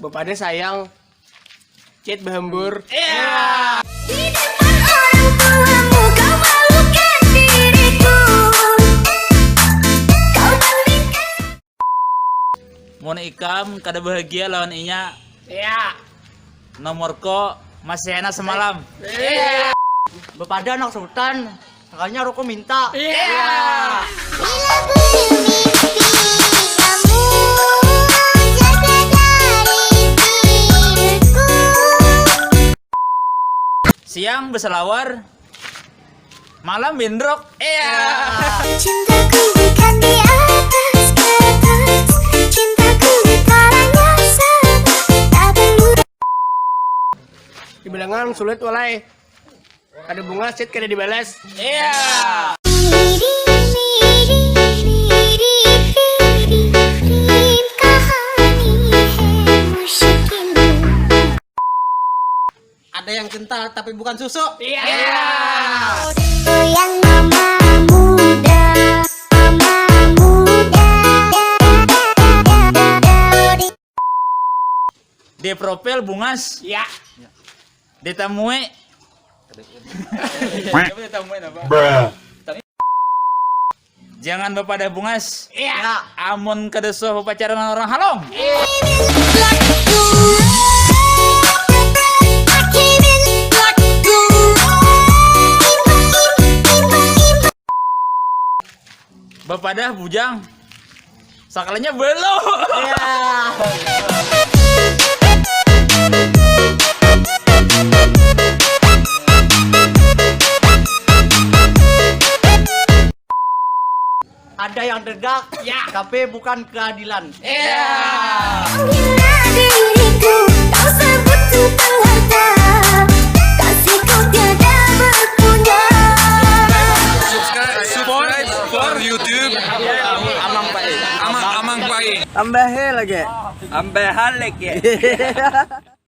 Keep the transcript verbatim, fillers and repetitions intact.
Bapadah sayang. Cit bahambur. Di depan orang tuamu kau malukan diriku. Kau bandingkan. Mun ikam kada bahagia lawan inya, Ya. Nomor ko masih enak semalam. Bapadah anak sultan, sakalinya roko minta. Bila bermimpi kamu jaga dari diriku. Siang berselawar, malam bindrok. Iya. Cintaku bukan di atas kertas. Cintaku karena sabar, tak perlu. Dibilangan sulit walai. Ada bunga cit kada dibalas. Iya. Ada yang kental tapi bukan susu. Yang mama muda, mama muda. Di profil bungas. Ya. Ditamui. Jangan bapadah bungas. Ya. Amun kada suah pacaran orang halong. Bapadah bujang. Sakalinya belo. Ada yang degak, ya. Tapi bukan keadilan. Bila diriku kau sebut tentang harta, kasih kau tiada berpunya. Subscribe, subscribe for YouTube Amang Pai. Amang Amang Pai. Tambahe lagi. Ambehan lagi.